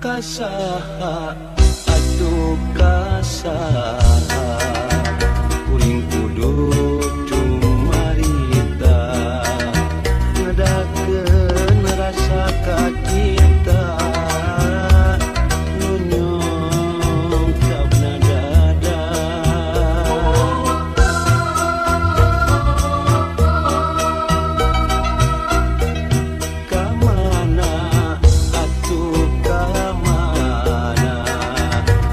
Kasaha atuh kasaha kuring kudu cumarita ngedakeun rasa ka cinta nu nyungkapna dada. Kamana atuh kamana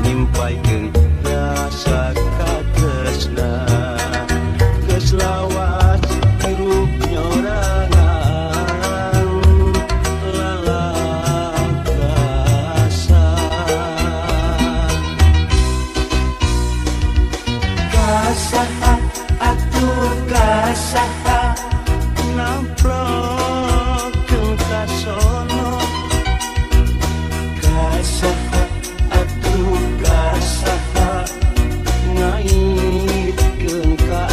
nimpaikeun rasa katresna geus lawas hirup nyorangan lalakasan. Kasaha atuh kasaha namplokeun ka sono. Kasaha atuh kasaha ngaitkeun ka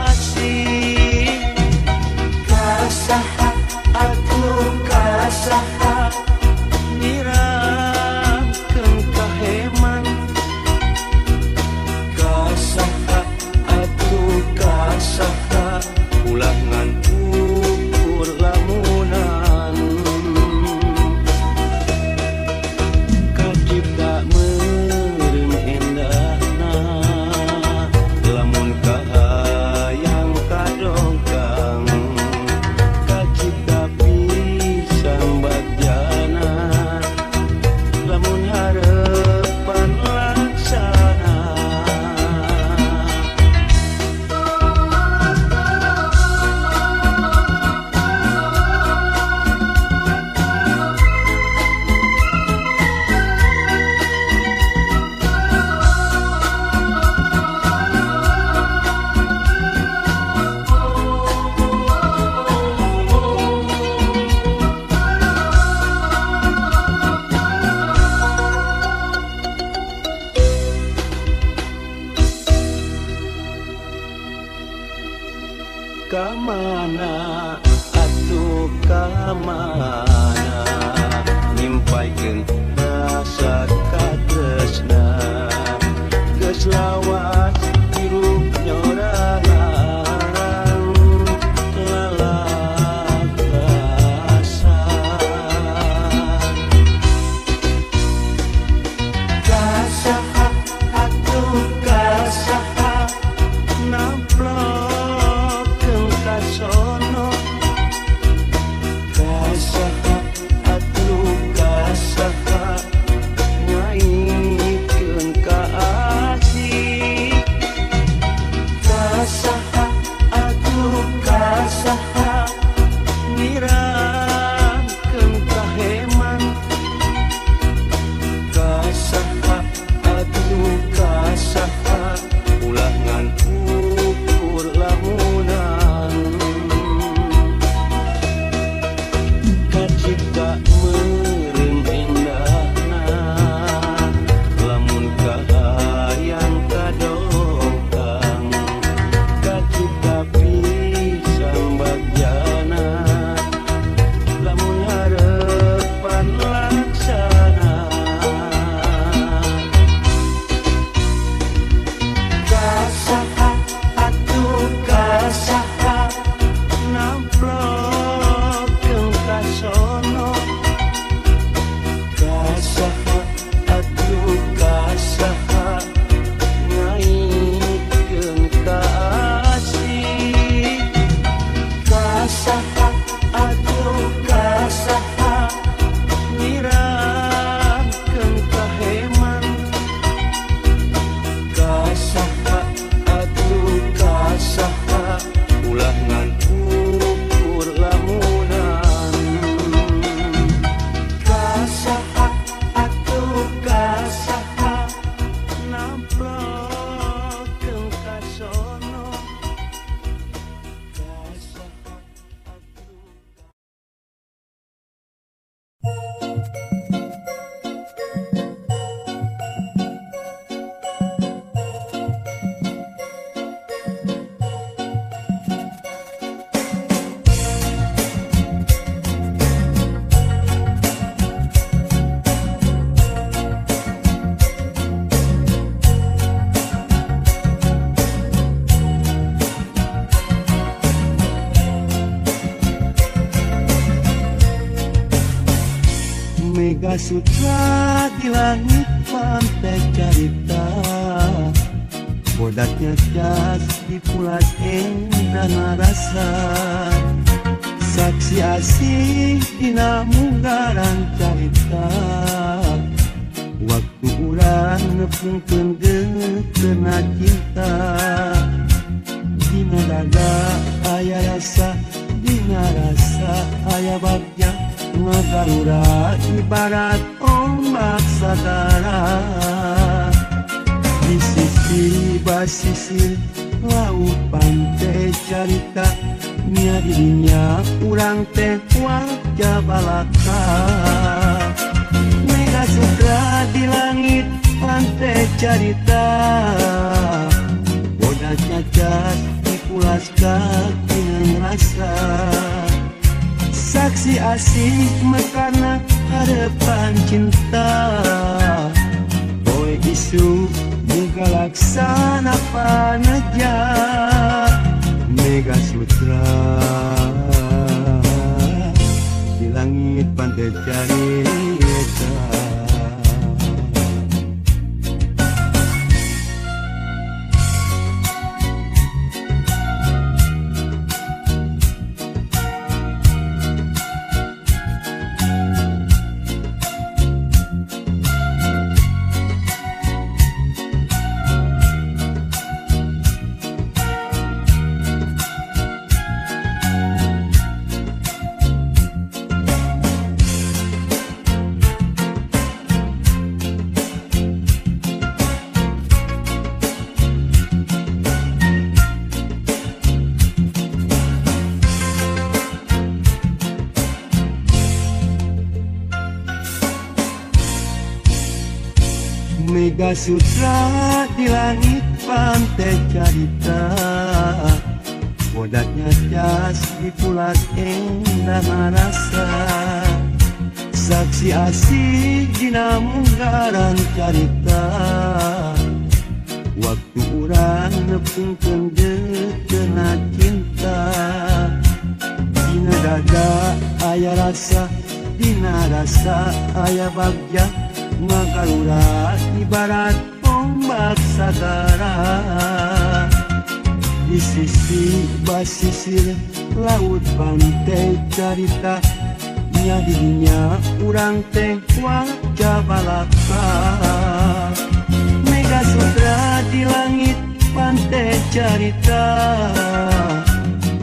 asih. Kasaha atuh kasaha nyirahkeun ka heman. Kasaha atuh kasaha ulah ngan ukur lamunan. Kacipta meureun endahna lamun kahayang kadongkang. Kacipta pisan bagjana lamun harepan laksana. Kamana atuh kamana nimpaikeun rasa katresna geus lawas hirup nyorangan lalakasan. Kasaha atuh kasaha namplokeun ka sono. Kasaha Mega Sutra di langit pantai carita, bodaknya jas di pulas endah rasa. Saksi asih dina munggaran carita, waktu urang nepungkeun geuteuhna cinta. Dina dada aya rasa, dina rasa aya bagja, ngagalura ibarat ombak sagara. Di sisi basisir laut pantai carita, nya dirinya urang teh wajah balaka. Mega Sutra di langit pantai carita, bodas cacat dipulas kaki rasa. Saksi asih mekarna harapan cinta, boy isu muga laksana paneja. Mega Sutra di langit pantai carita. Mega Sutra di langit pantai carita, bodaknya jas di pulas endah rasa. Saksi asih dina munggaran carita, waktu urang nepungkeun geuteuhna cinta. Dina dada aya rasa, dina rasa aya bagja, ngagalura ibarat ombak sagara. Di sisi basisir laut pantai carita, nya dirinya urang teh wajah balaka. Mega Sutra di langit pantai carita,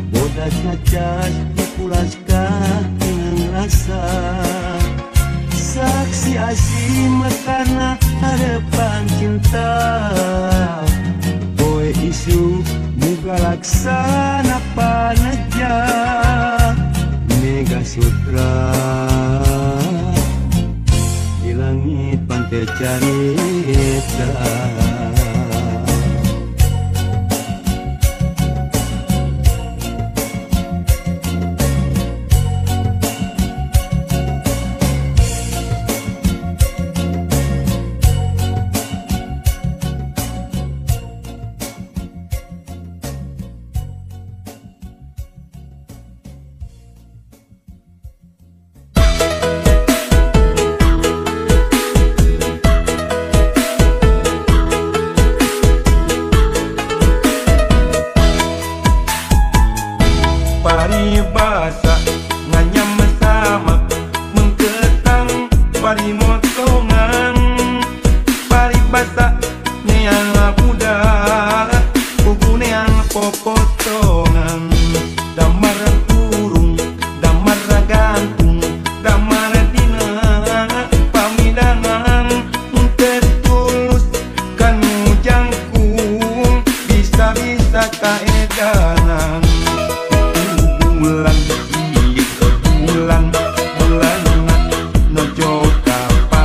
bodas cacat dipulas kaki rasa. Saksi asih mekarna harapan cinta, boy isu muga laksana paneja. Mega Sutra di langit pantai carita. Paribasa nganyam sama mengketang pari motongan, paribasa neang budak buku neang popotongan, damar kurung damar gantung damar dina pamidangan tetulus kanu jangkung bisa-bisa kaedanan. Bulan bulan bulanan nojo kapan.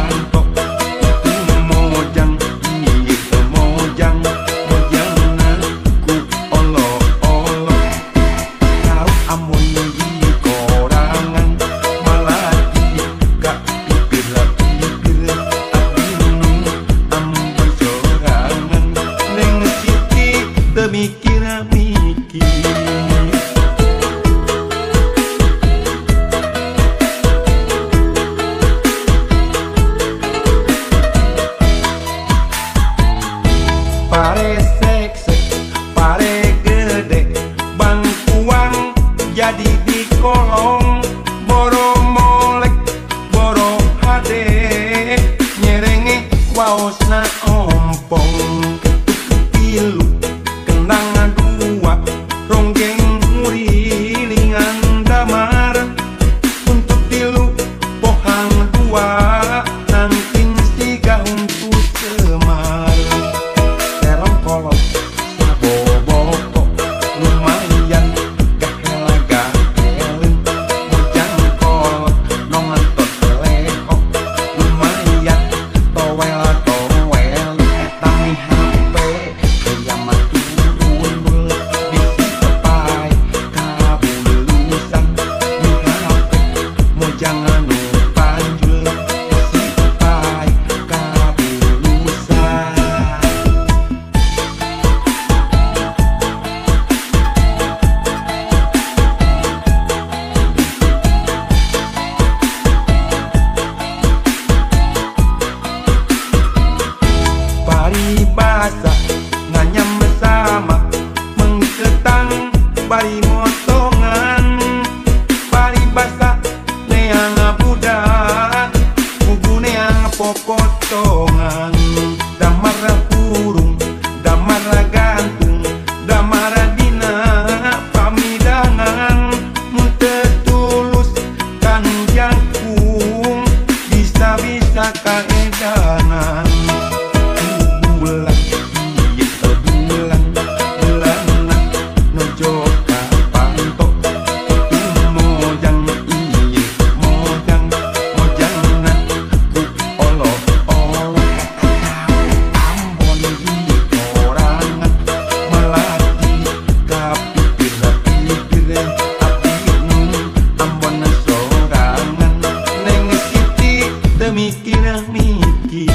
hade nyerenge waosna ompong. Ketuk tilu kendang dua ronggeng ngurilingan damar. Untuk tilu pohang dua nangking siga untuk semar. Terong kolot saboboko lumayan gahela gahelin. Mojang kolot nongentot lehok lumayan towel towel. Eta mi HP hayam turun bisi tepai kabulusan. Mi HP mojang anu panjul bisi tepai kabulusan. Paribasa nganyam sama mengketang bari motongan. Paribasa neang budak kubu neang popotongan. Damar kurung damar gantung damar dina pamidangan. Mun teu tulus kan jangkung bisa-bisa kaedanan. Bulan ieu bulan bulanna nojo ka panto. Mojang ieu mojang mojangna ku olo-olo. Ambon di korangan melati ka pipir-pipir abdi nun Ambon sorangan. Neng Siti teu mikir mikir.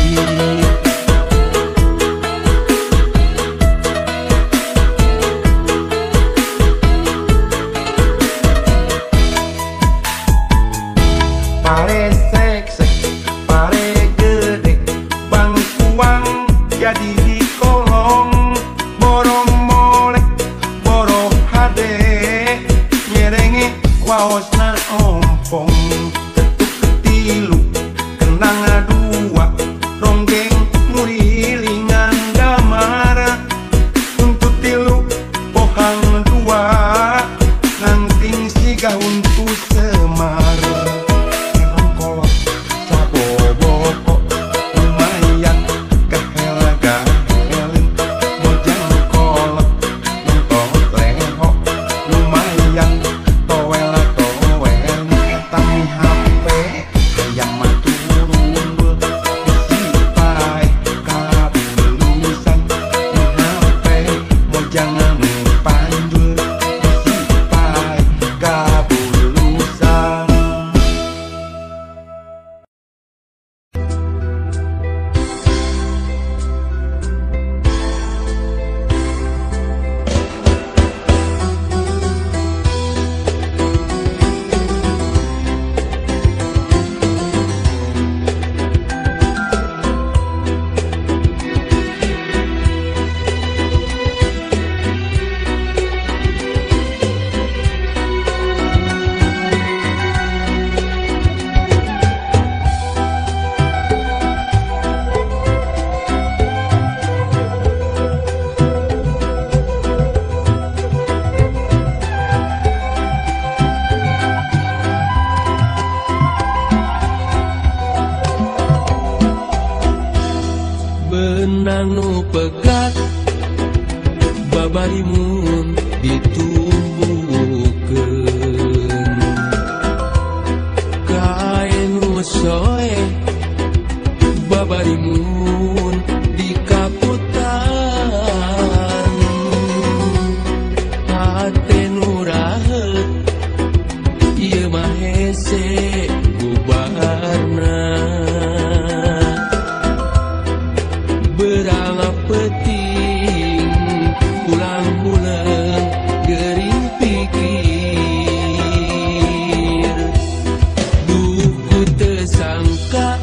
Pare seksek, pare gede, bangkuang jadi di kolong. Boro molek, boro hade, nyerenge waosna ompong. Ketuk ketilu, kendang dua, ronggeng ngurilingan damar. Untuk tilu, pohang dua, nangting siga untuk semar. Kolot saboboko lumayan gahela gahelin. Mojang kolot nonton lehok lumayan towel towel. Eta mi HP hayam turun bisi pae kabulusan. Mi HP mojang anu panjul bisi pae kabulusan. Benang nu pegat babarimun ditumbuhkeun. Kain nu soe babarimun dikaputan. Hate nu raheut ieu mah hese bubarna. Berang peting pulang pulang gering pikir. Duku tersangka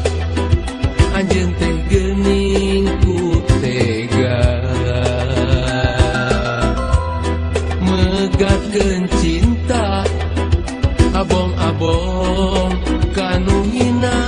anjeun teh geuning ku tega. Megatkeun cinta abong-abong kanu hina.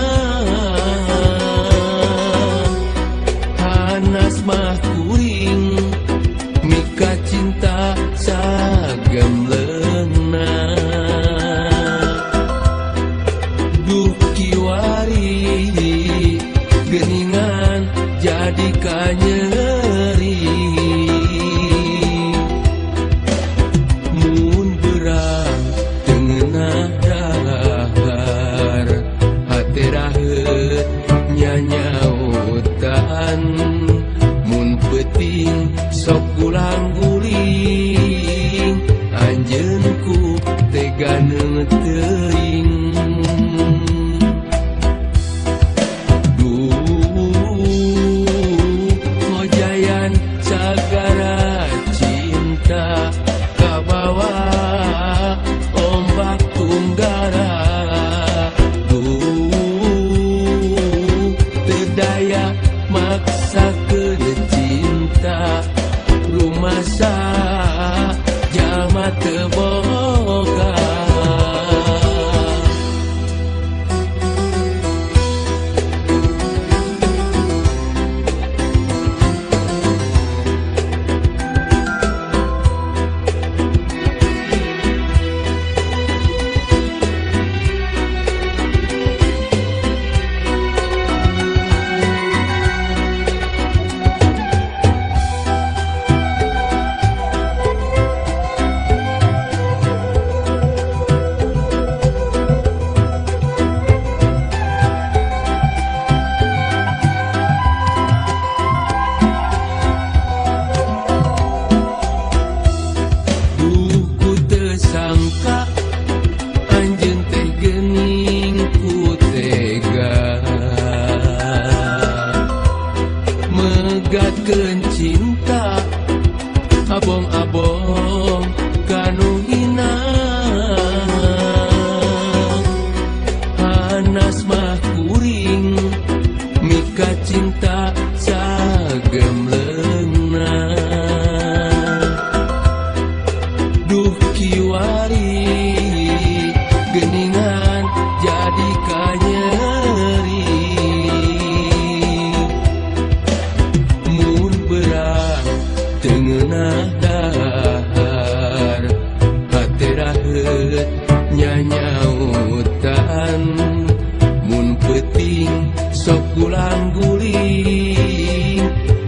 peuting sok gulang guling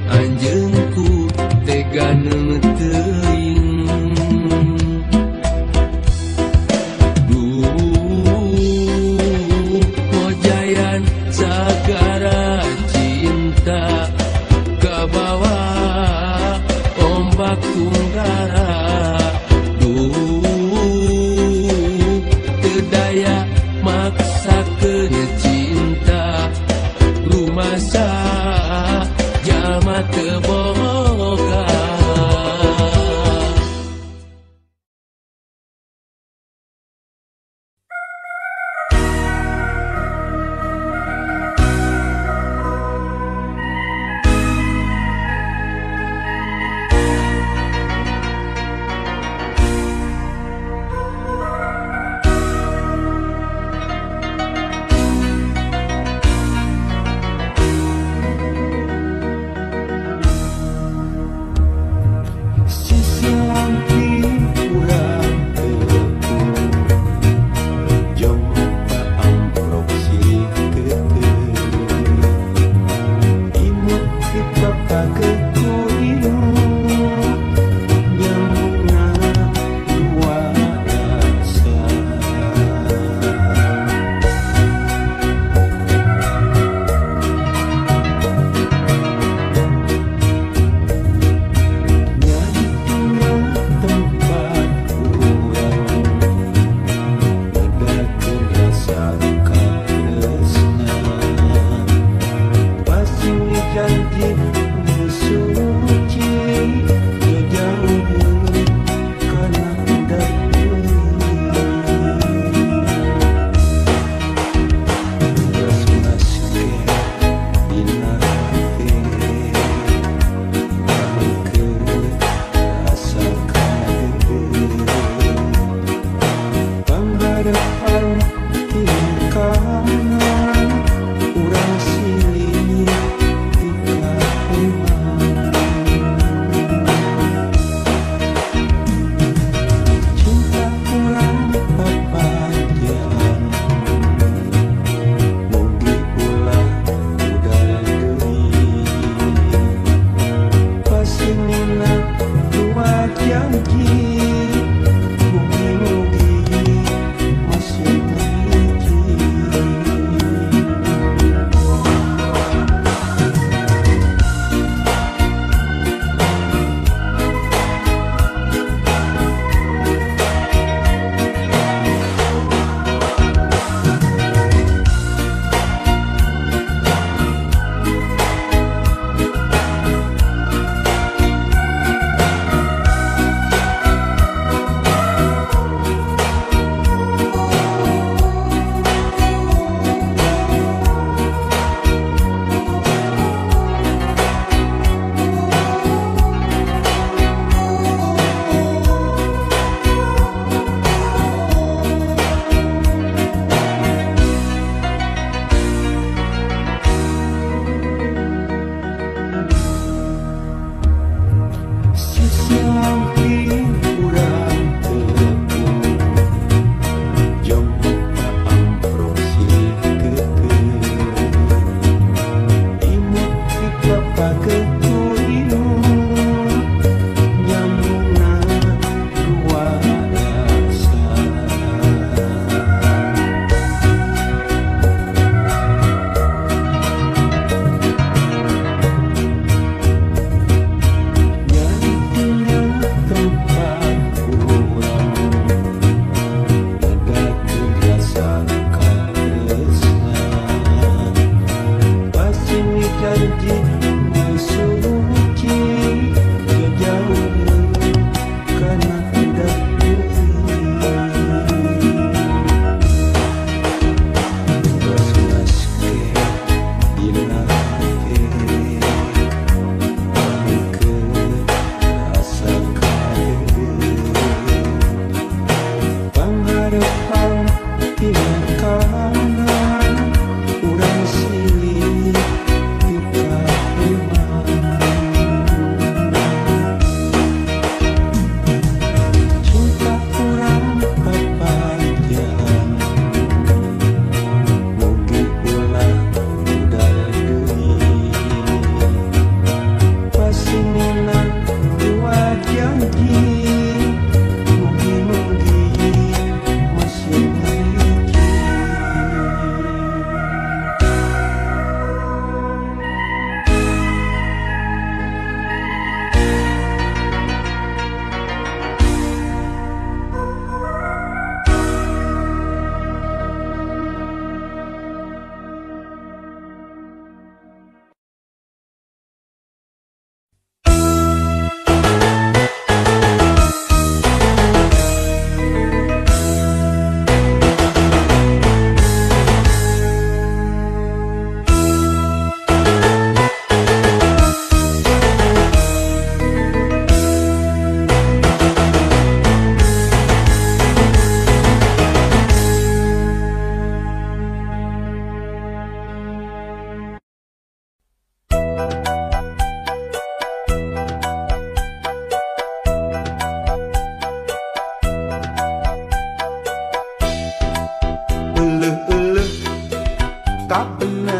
anjeun ku tega neuteuing. Duh hojayan sagara cinta kabawa ombak tunggara. Duh teu daya maksakeun cinta rumasa jalma teu boga.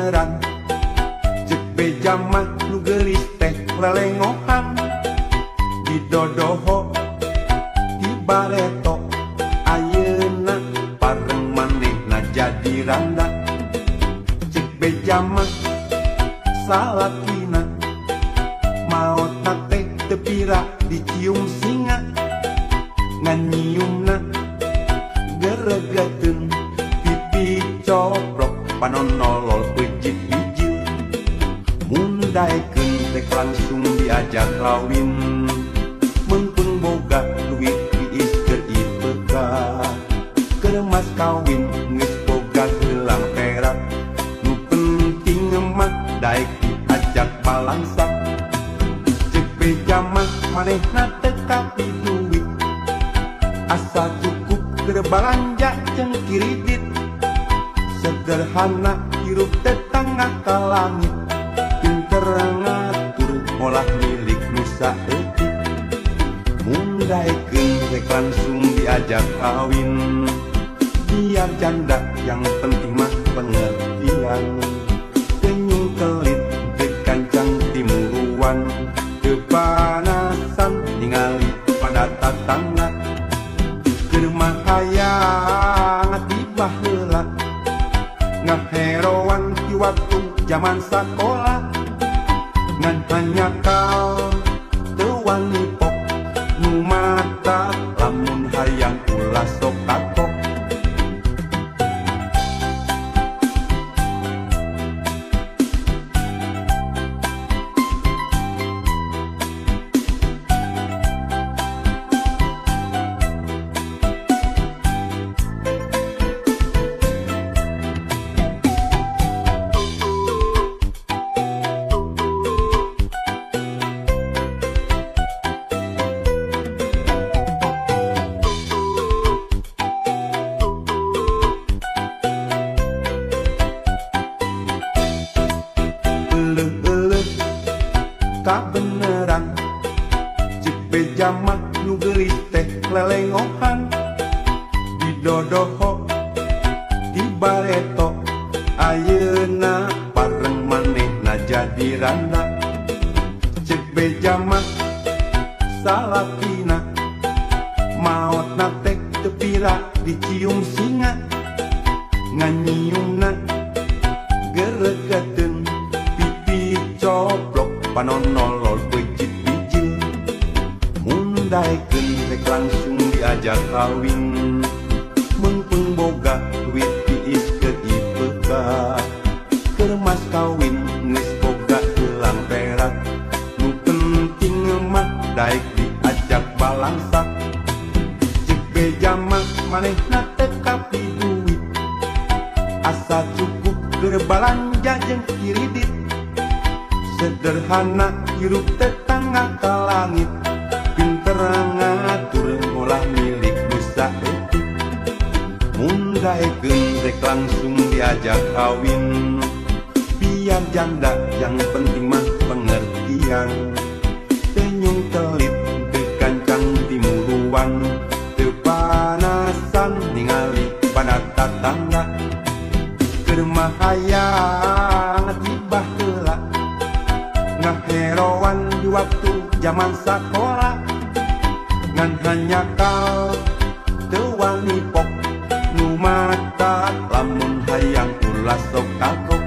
kabeneran. Cek beja mah nu geulis teh lelengohan. Didodoho di bareto ayeuna pareng manehna jadi randa. Cek beja mah salakina maotna teh teu pira dicium singa. Ngan nyiumna geregeteun pipi coplok panon nolol peucit bijil. Mun daekeun rek langsung diajak kawin. Meungpeung boga duit tiis keur IPK. Keur mas kawin geus boga gelang perak. Nu penting mah daek diajak balangsak. Cek beja mah manehna teu kapi duit. Asa cukup keur balanja jeung kiridit. Sederhana hirup tetangga ka langit. Pinter ngatur molah milik nu saeutik. Mun daekeun rek langsung diajak kawin. Biar janda yang penting mah pengertian. Kenyung kelit teu kancang timuruan. Teu panasan ningali pada tatangga. Keur mah hayang tiba heula ngaheroan ti waktu jaman sakola. Ngan hanyakal teu wani pok nu mata lamun hayang ulah sok kapok. Kabeneran cek beja mah nu geulis teh lelengohan. Didodoho di bareto ayeuna pareng manehna jadi randa. Cek beja mah salakina maotna teh teu pira dicium singa. Ngan nyiumna geregeteun pipi coplok panon nolol peucit bijil. Mun daekeun rek langsung diajak kawin. Meungpeung boga duit tiis keur IPK. Keur mas kawin geus boga gelang perak. Nu penting mah daek diajak balangsak. Cek beja mah manehna teu kapi duit. Asa cukup keur balanja jeung kiridit. Sederhana hirup tetangga ka langit. Pinter ngatur molah milik nu saeutik. Mun daekeun rek langsung diajak kawin. Biar janda yang penting mah pengertian. Tenyung kelit teu kancang timuruan. Teu panasan ningali pada tatangga. Keur mah hayang tiba heula ngaheroan di waktu jaman sakola. Ngan hanyakal teu wani pok nu mata lamun hayang ulah sok kagok.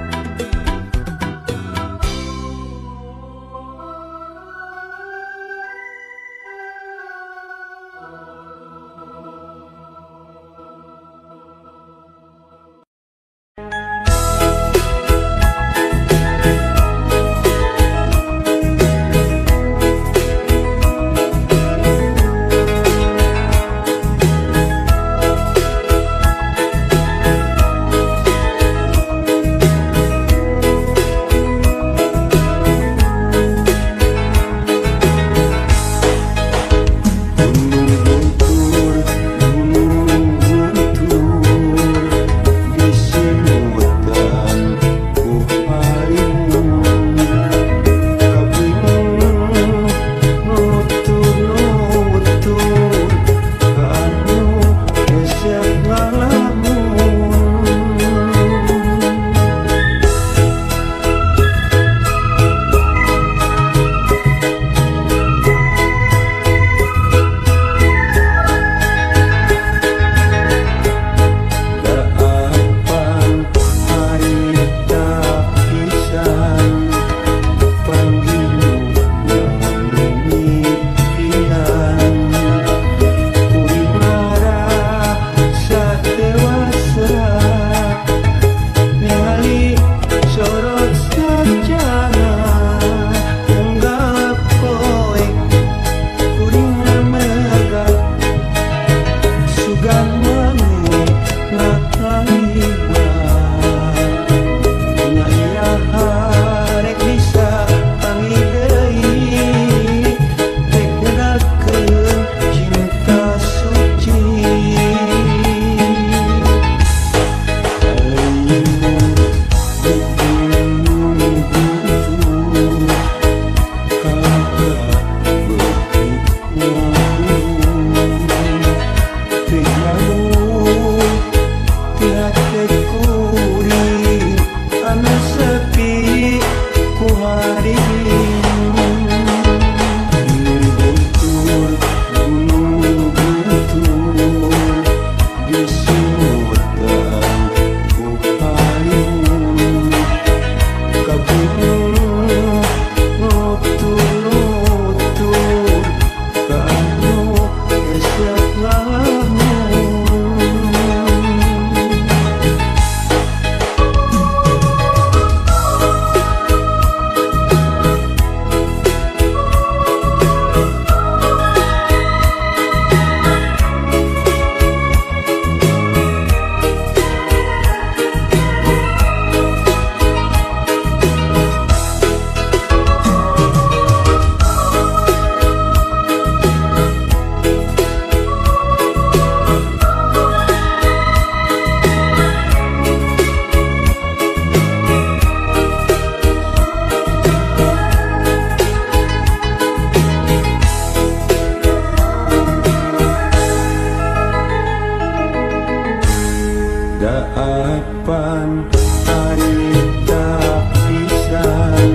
Daapan harita pisan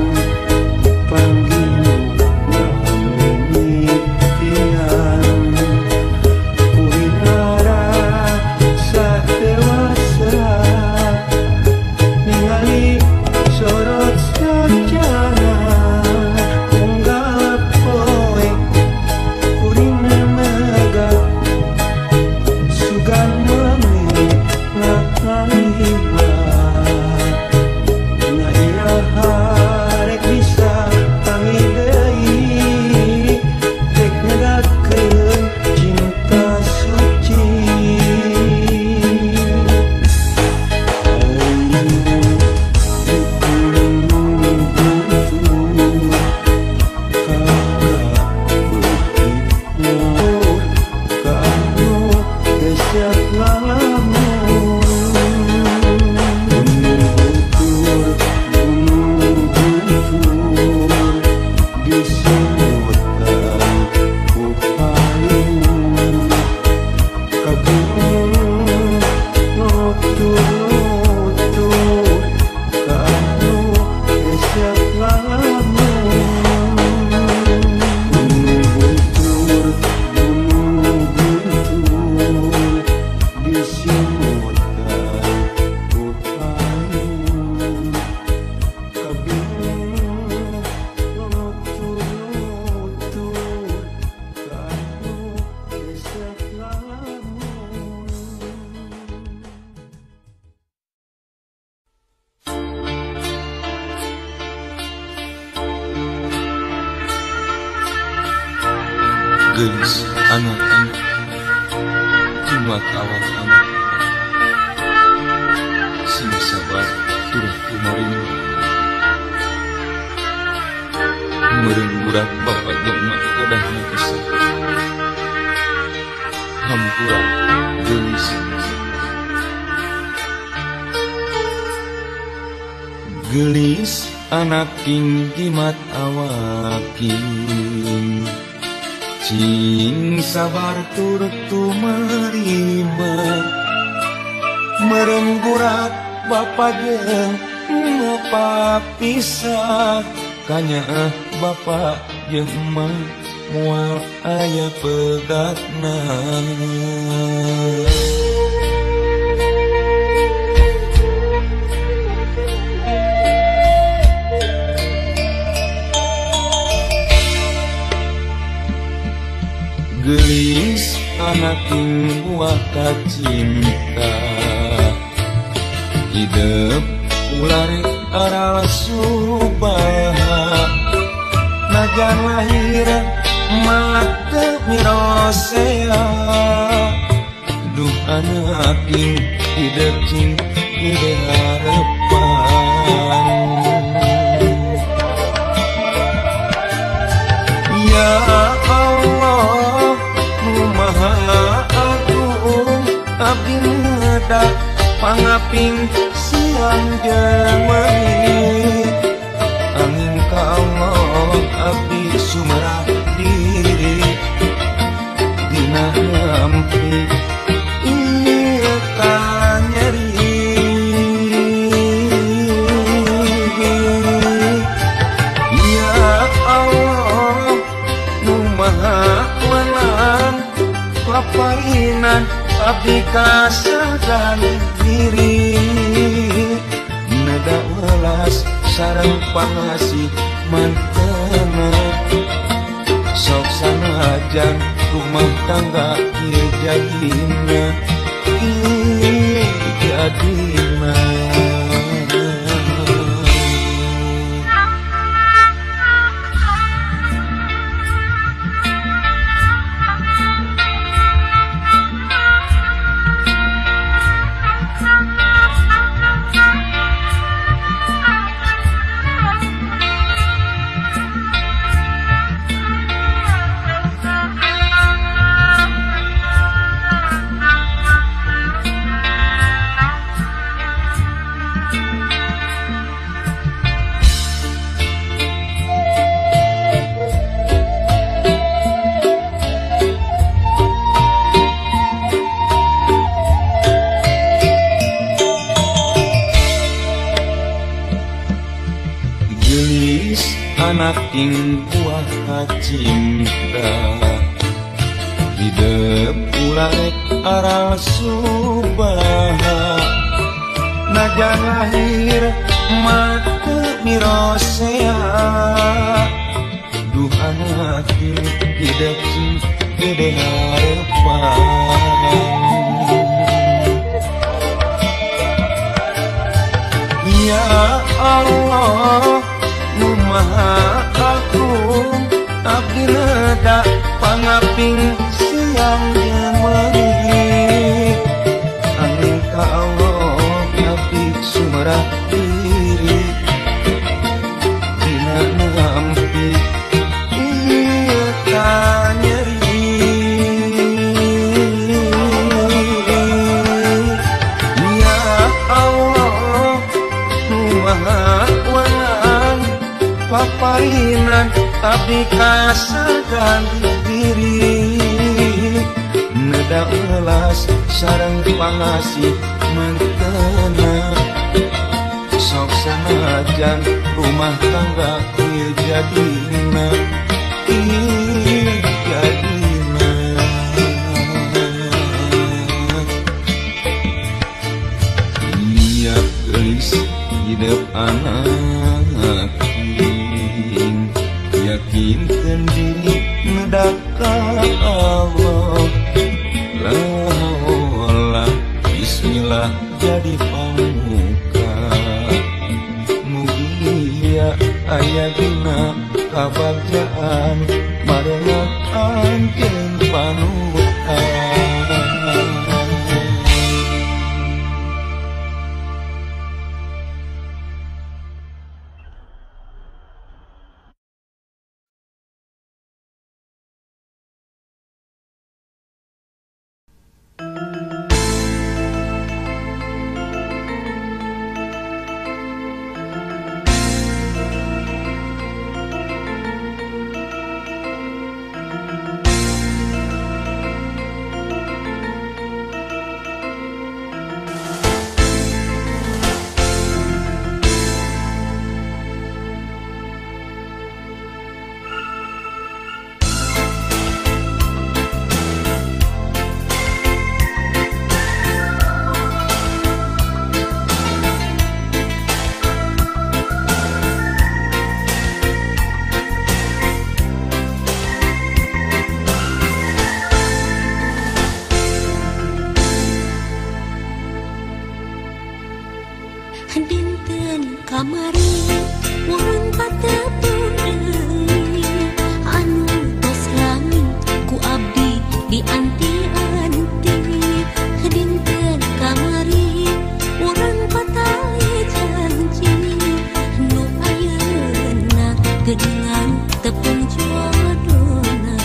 panggil namimitian kuring ngarasa dewasa ningali sorot sacara unggal poe kuring nemega sugan Gelis anak jimat awak anak sing sabar turah kumaring meureun budak bapak jeung emak kedah pisah hampura geulis. Geulis anak king jimat awaking cing sabar turut tumarima meureun burak bapa jeung emak pisah kanyaah bapa jeung emak moal aya pegatna. Gelis anak buah kacinta hidup ular aral subaha najan lahir mata mirosea duh anak hidup cing hidup harapan. Ya Allah Maha Agung abdi ngedak pangaping siang jeung wengi angin ka Allah abdi sumerah diri dina hampi ieu kanyeri. abdi kasadan diri neda welas sareng pangasih mantena sok sanajan rumah tangga ieu jadina ieu jadina. Anak ing buah cinta hidup ularek aral subaha najan lahir mate mirosea duh anak hidup sing gede harepan. Ya Allah nu maha agung abdi neda pangaping siang jeung meuri angin ka Allah abdi sumerah diri dina nampi ieu kanyeri. Ya Allah nu maha paparinan abdi kasadan diri neda welas sareng pangasih mantena sok sanajan rumah tangga ieu jadina ieu jadina. Iya geulis hidup anak yakinkan diri neda ka Allah la haula bismillah jadi pamuka mugia aya dina kabagjaan marengan anjeun panutan. Dinten kamari urang patepung deui anu tos lami ku abdi dianti-anti. Dinten kamari urang patali janji nu ayeuna geuningan tepung jodona.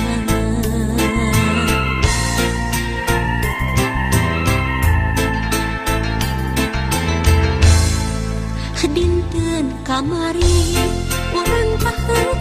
Dinten kamari urang paheut.